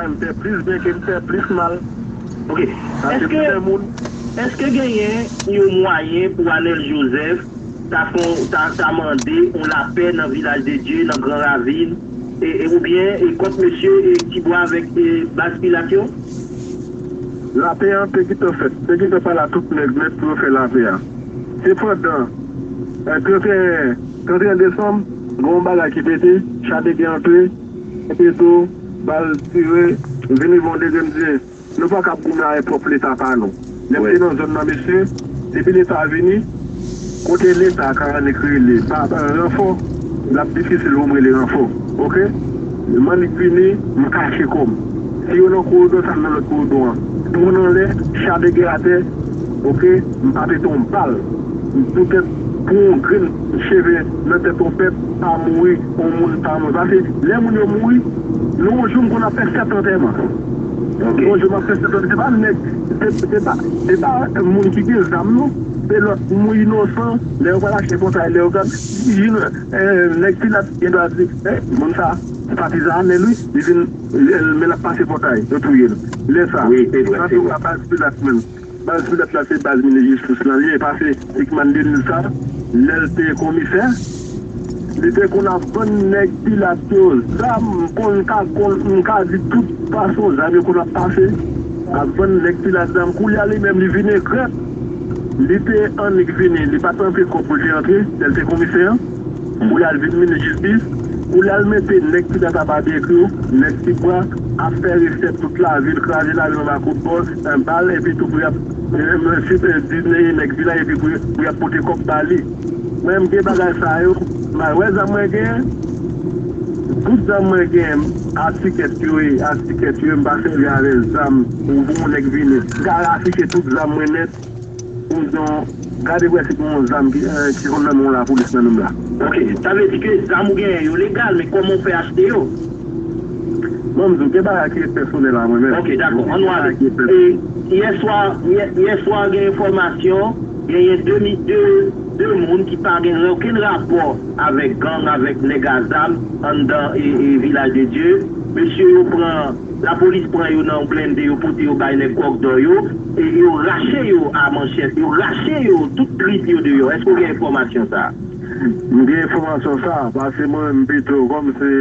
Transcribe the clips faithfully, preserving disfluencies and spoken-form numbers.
M fè plis byen ke m fè plis mal. Ok. Èske, èske genyen yon mwayen pou Anèl Joseph ta fon, ta, ta mande yon lapè nan Vilaj de Dye, nan Gran Ravin, e, e, oubyen e kont mesye e Tibwa avèk e baz Pilat yo? Lapè an te gentan fèt. Te gentan pale a tout nèg nèt pou yo fè lapè a. Sepandan, trannteyen, trannteyen desanm, gen yon bagay ki pete, cha de gè antre, epi tou, bal tire, vini bon degre m di, nou pa ka ap goumen avèk pwòp Leta pa nou. Lè m te nan zòn nan, mesye, depi Leta vini, kote Leta ka annik rele pa, pa ranfò, l ap difisil pou m rele ranfò. Oke? M annik vini, m kache kò m. Si yo nan koridò, sa m nan lòt koridò an. Dwòn anlè, cha de gè atè, oke, m pa pete yon bal. M poutèt pou yon grenn cheve nan tèt yon pèp pa mouri, yon moun pa mouri. Paske lè moun yo mouri, nan yon jou m konn ap fè sèt antèman. Yon jou m ap fè sèt antèman. Se pa nèg, se, se pa, se pa moun ki gen zam non. Se lòt moun inosan. Lè yo pral achte pòtay, lè yo gad, nèg Pilat gen dwa di, eh, moun sa, se patizan Anèl wi, li vin, men l ap pase pòtay, yo touye l. Lè sa, antouka, baz Pilat menm. Baz Pilat la se baz minis jistis lan li ye. Pase Hickman Denis sa, lè l te komisè, li te konn ap vann nèg Pilat yo zam, m konn ka, konn, m ka di tout fason zam yo konn ap pase, ap vann nèg Pilat zam. Koulye a li menm li vin egrèt. Li te annik vini, li pa t antre kòb pou l te antre, lè l te komisè an. Koulye a l vin minis jistis. Koulye a l mete nèg Pilat ap abiye ekri yo, nèg Tibwa ap fè resèt tout lavil, kraze lavil anba kout bòs, bal, epi tou pou y ap, di nèg Vilaj, epi pou, pou y ap pote kòb ba li. Mwen, m gen bagay sa yo, m al wè zam mwen genyen. Tout zam mwen genyen, atikèt yo ye, atikèt yo ye, m pa sèvi avè zam pou, pou yon nèk vini. M ka rafiche tout zam mwen nèt. Pou m di w, gade pou wè si gen yon zam ki, eh, ki konn nan men yon lapolis nan menm la. Ok, sa vle di ke zam ou genyen yo legal, men kòman w fè achte yo? Bon, m di w, gen bagay ki ret pèsonèl a mwen menm. Ok, dakò, ann nou ale. E, yè swa, yè, yè swa gen enfòmasyon, genyen de mi, de, de moun ki pa gen okenn rapò avèk gang, avèk nèg a zam anndan e, e Vilaj de Dye. Mesye yo pran, lapolis pran yo nan yon blende, yo pote yo bay nèg Kòkdò yo, e yo rache yo a manchèt, yo rache yo, tout trip yo deyò. Èske w gen enfòmasyon sa a? M gen enfòmasyon sa a, paske mwen menm pito, kòm se,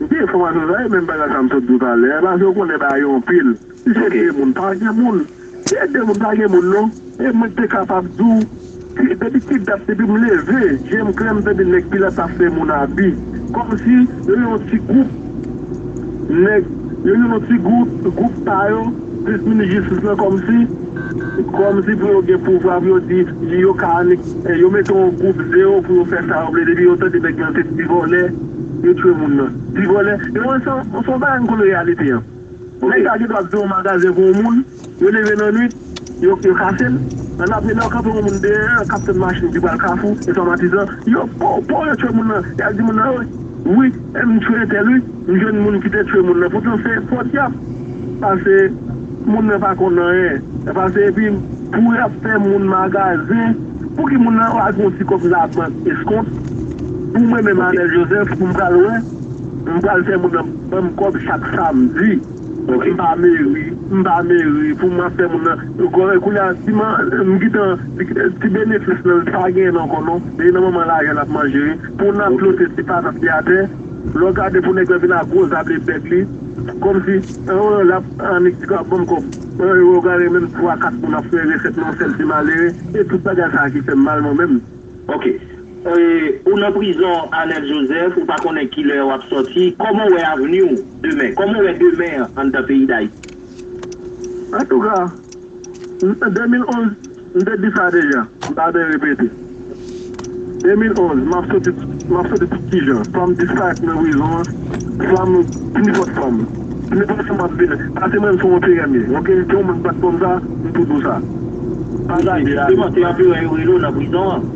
m gen enfòmasyon sa a, e menm bagay sa m sot di w talè a, paske w konnen bagay yo anpil. Si se de moun, pa gen moun. Si se de moun, pa gen moun non. E mwen te kapab di w, depi ki dat, depi m leve, je m klè, m tande nèg Pilat ap fè moun abi. Kòmsi yo yon ti gwoup nèg, yo yon ti gwoup, gwoup pa yo, plis minis jistis lan, kòmsi, kòmsi pou yo gen pouvwa, pou yo di, yo ka annik, yo mete yon gwoup zewo pou yo fè sa yo vle, depi yo tande nèg lan se ti vòlè, yo tchwe moun nan. Ti vòlè, yo wè se yon bagay m konn reyalite an. Nèg sa gen dwa ap di yon magazen pou yon moun, yo leve nan nwit, yo, yo kase l. Nan apre lè yo kanpe yon moun deyò, k ap tann machin ki pral Kafou, e swa Matizan, yo, po, po, yo tchwe moun nan. Y ap di moun nan, wi, wi, m tchwe entèl, wi, m jwenn moun ki te tchwe moun nan. Poutan se fòt y ap pase, moun nan pa konn anyen. Pase epi, pou y ap fè moun magazen, pou ki moun nan al pran yon ti kòb labank eskont, pou mwen menm Anèl Joseph, pou m pral wè, m pral fè moun nan ban m kòb chak samdi. M pa meri, m pa meri, pou m ap fè moun nan. Kounye a, si m gentan, ti benefis nan, li pa genyen ankò non. Depi nan moman lajan l ap manje, wi. Pou n ap plote ti patat ki atè, lè w gade pou nèg la vin ak gwo zab li bèk li, kòmsi, l ap annik di k ap ban m kòb. Ou gade menm twa, kat moun ap fè resèt nan yon sèl ti malere, e tout bagay sa a ki fè m mal mwen menm. Ok. E, ou nan prizon, Anèl Joseph, ou pa konnen kilè w ap sòti. Kòman w wè avni w demen? Kòman w wè demen an anndan peyi Dayiti? Antouka, de mil onz, m te di sa deja, m pa bezwen repete. De mil onz, m ap sòti, m ap sòti tout kijan. Swa m disparèt nan prizon an, swa m, nenpòt fòm. Nenpòt fòm ap vini. Pase mwen m se yon P M ye, oke? Se yon moun bat kòm sa, m tou di w sa. Pa gade a. Jisteman, se anperè yo rele w nan prizon an.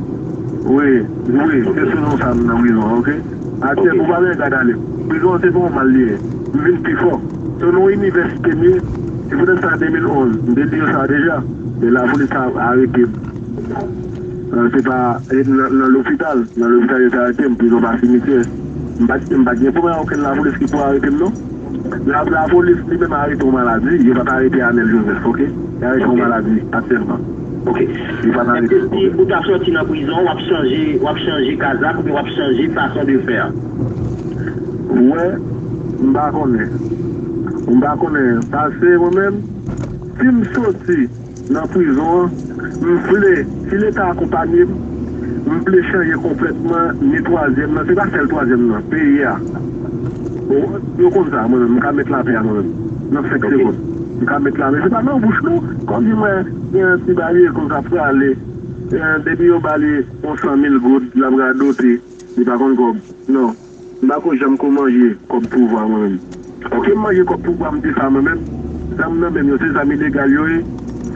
Wi, wi, se sou non sa m nan prizon an, oke? Atyèl pou pa gen gad ale. Prizon an se pa yon mal li ye. M vin pi fò. Se yon inivèsite m ye. Se poutèt sa de mil onz, m te di yo sa deja. Men lapolis ta arete m. Se pa nan lopital. Nan lopital yo te arete m, prizon pa simityè. M pa t gen pwoblèm ak okenn lapolis ki pou arete m non. La, lapolis li menm arete yon maladi, yo pa t arete Anel Joseph, oke? Yo arete yon Ok. maladi aktyèlman. Ok. Yo pa t arete Èske si ou ta sòti nan prizon, w ap chanje, w ap chanje kazak oubyen w ap chanje fason de fè? Ou wè, m pa konnen. M pa konnen. Paske mwen menm, si m soti nan prizon an, m vle, si Leta akonpanye m, m vle chanje konplètman ni twazyèm nan, se pa sèl twazyèm nan, peyi a. Bon, yo konn sa, mwen menm, m ka met lapè a mwen menm. Nan senk Ok. segonn, m ka met lapè. Se pa nan bouch nou, kòm si mwen gen yon ti bagay konn sa prale, eh, depi yo ba li yon san mil goud, l ap radote, li pa konn kòb. Non. M pa ko janm ko manje kòb pouvwa mwen menm. Ok, m manje kòb pouvwa, m di sa mwen menm. Zam nan menm yo, se zam ilegal yo ye.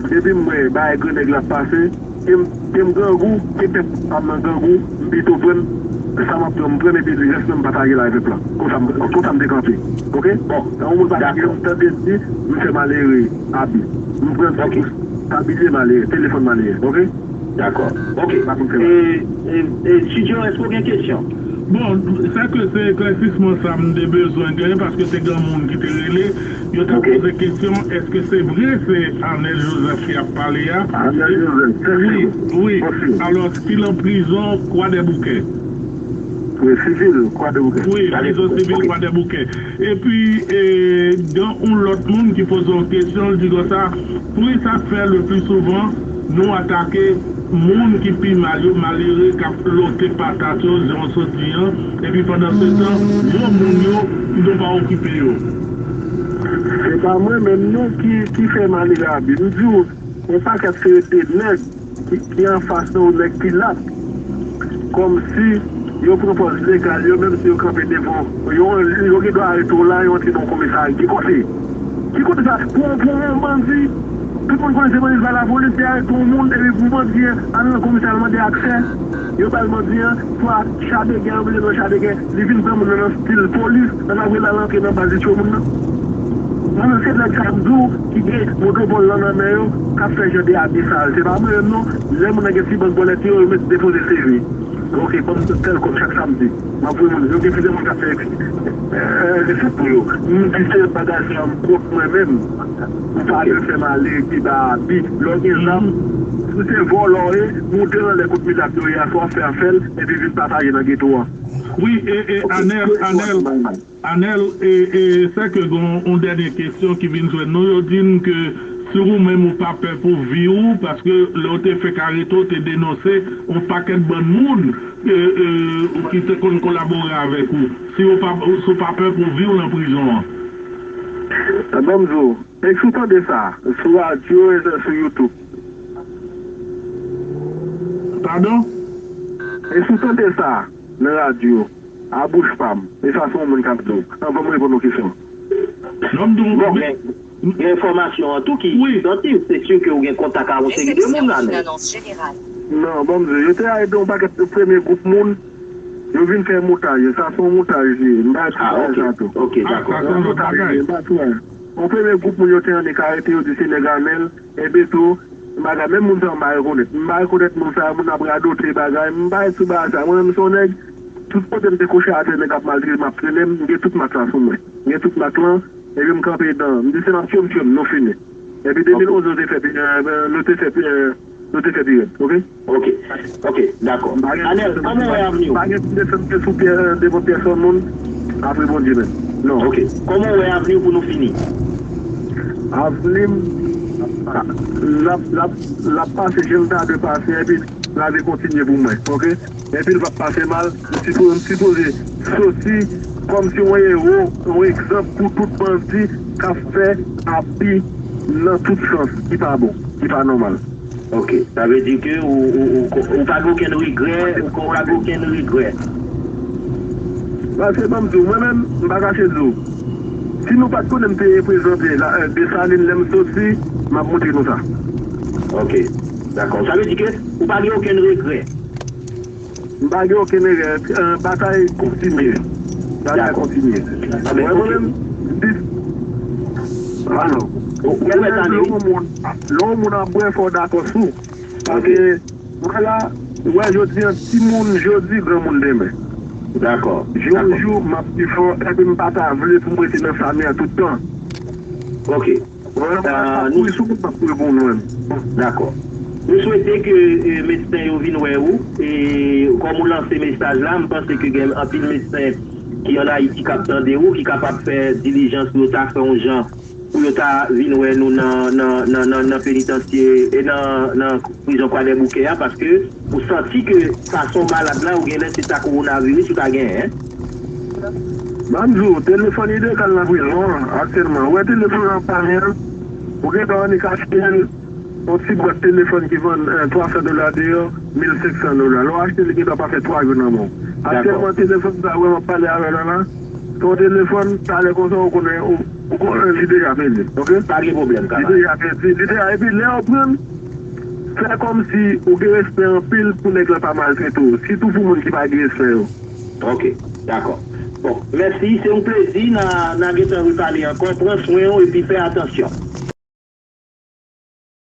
Depi m wè bagay grannèg la ap pase, ke m, ke m grangou, ke pèp pa m nan grangou, m pito pran sa m ap pran, m pran, epi rès nan m pataje l avèk pèp la. Konsa m, konsa m te kanpe. Ok? Bon, yon moun pa ta gen, m tande di, m fè malere abi. M pran Ok. Tabliye malere, telefòn malere. Ok? Dakò. Ok. Pa pou fè E, e, e, Studio, èske w gen kesyon? Bon, sa ke se eklèsisman sa m te bezwen gen, paske te gen moun ki te rele, yo te Ok. poze kesyon, èske se vre se Arnel Joseph ki ap pale a? Arnel Joseph, Wi, wi. Alò, ki lan prizon Kwadèboukè. Wi, sivil, Kwadèboukè. Wi, prizon sivil Kwadèboukè. Epi, e, gen yon lòt moun ki poze yon kesyon, l di konsa, poukisa k fè le pli souvan nou atake moun ki pi mal yo, malere k ap lote patat yo, jan w sot di an, epi pandan se tan, gwo moun yo, nou pa okipe yo? Se pa mwen menm non ki, ki fè malere abi. M di w, yon pakèt seri de nèg ki, ki anfas nan yon nèg ki lat. Kòmsi yo pran pòz legal, yo menm si yo kanpe devan, yo, yo gen dwa arete w la, yo antre nan yon komisarya. Ki kote? Ki kote sa? Pou, pou yon bandi, tout moun konnen se bandi, se pa lapolis ki arete yon moun, epi pou bandi an al nan komisarya, al mande aksè, yo ba l bandi an, swa cha de gè, yo mete l nan cha de gè, li vin pran moun nan nan stil polis, nan apre l al antre nan baz li tchwe moun nan. Mwen menm se nèg sa m di w ki gen monopòl lan nan men yo k ap fè jan de abi sa yo. Se pa mwen menm non. Lè moun nan gen ti bank bòlèt yo, yo met depoze C V. Ok, ban m tèl kòb chak samdi. M ap voye moun. Yo gen plizyè moun k ap fè, eh, resèt pou yo. M di se bagay sa m kont mwen menm. Ou pa dwe fè malere ki ba abi. Lè w gen zam, si se vòlò w ye, moute anlè kot milat yo ye a, swa w fè afè l, epi vin pataje nan geto a. Wi, e, e, Anèl, Anèl, Anèl, e, e, sè ke gon yon dènye kesyon ki vin jwenn nou, yo di n ke si ou menm ou pa pè pou vi w, paske lè w te fèk arete, w te denonse yon pakèt bann moun, e, e, ou ki te konn kolabore avèk ou. Si ou pa, si ou pa pè pou vi w nan prizon an. Ban m di w, e si w tande sa, sou radyo e sou YouTube. Padon? E si w tande sa nan radyo, a bouch pa m. E sa se yon moun k ap di w. Anvan m reponn yon kesyon. Non, m di w, Bon, men, gen, gen enfòmasyon an tou ki Wi. soti, se si ke ou gen kontak ak yon seri de moun la, men. Non, ban m di w, yo te arete yon pakèt premye gwoup moun, yo vin fè montaj. Sa se yon montaj li ye. M pa di Ah, bagay ok. sa tou. Ok, Ah, dakò. sa se yon lòt Montaj li bagay. ye, m pa di anyen. Yon premye gwoup moun yo te annik arete, yo di se nèg Anèl, Ebyen tou, bagay, menm moun sa yo m pa rekonèt. M pa rekonèt moun sa yo, moun ap radote bagay, m pa ret sou bagay sa. Mwen menm m se yon nèg, tout kote m te kouche atè, nèg ap maltrete m, ap trennen m, m gen tout mak la sou mwen. M gen tout mak lan, epi m kanpe dan, m di se n ap tchwe m, tchwe m, nou fini. Epi Ok. de mil onz nou te fè, pi- eh, nou te fè, eh, nou te fè pi rèd, ok? Ok, ok, dakò. M pa gen Anèl, kòman w wè avni w? M pa gen ti desann ke sou pyè, devan pyèsonn moun, apre Bondye menm. Non. Ok, kòman w wè avni w pou nou fini? Avni m, l ap, l ap, l ap pase jan l ta dwe pase, epi lavi kontinye pou mwen, ok? Epi l p ap pase mal, m sipo-, m sipoze soti kòmsi yon ewo, yon egzanp pou tout bandi k ap fè abi nan tout sans, ki pa bon, ki pa nòmal. Ok, sa vle di ke ou, ou, ou, ou pa gen okenn regrè, ou, ou pa gen okenn regrè. Paske ban m di w, mwen menm, m pa kache di w. Si nou pa t konnen m te reprezante la, eh, Desalin lè m soti, m ap montre nou sa. Ok, dakò. Sa vle di ke ou pa gen okenn regrè. M pa gen okenn regrè. Eh, batay kontinye. Batay Dakò. kontinye. Ah, ben, Mwen, ok. mwen menm, dis, alò, Ou, ou mwen wè menm, sa, lè wi. yon moun, lè yon moun ap bwè, fò w dakò sou. Paske, Ok. mwen la, ou wè jodi an, timoun jodi, granmoun demen. Dakò. Jou yon jou, m ap pi fò, epi m pa ta vle pou m rete nan sa m ye a tout tan. Ok. Mwen, mwen pa kouri sou moun, m ap kouri pou mwen menm. Dakò. Nou swete ke e, medsen yo vin wè ou, e kòm ou lanse mesaj la, m panse ke gen anpil medsen ki ann Ayiti k ap tande ou, ki kapab fè dilijans pou yo ta fè yon jan pou yo ta vin wè nou nan, nan, nan, nan, nan penitansye e nan, nan prizon Kwadèboukè a, paske ou santi ke fason malad la, ou genlè se ta kowonaviris ou ta genyen. Ban m di w, telefòn Idekal nan prizon an aktyèlman. Ou wè telefòn an pa gen, ou gentan annik achte l, yon ti bwat telefòn ki vann eh, twa san dola deyò, mil senk san dola. Lè w achte l, li gentan pase twa jou nan men w. Aktyèlman, telefòn sa wè m ap pale avè w la la, se yon telefòn, talè konsa, ou konnen, ou, ou konnen li deja pèdi, ok? Pa gen pwoblèm, kamarad. Li deja pèdi, li deja, epi lè w pran l, fè kòmsi ou gen respè anpil pou nèg la pa maltrete w, sitou pou moun ki pa gen respè yo. Ok, dakò. Bon, mèsi, se yon plezi, n a, n a gentan repale ankò, pran swen w epi fè atansyon.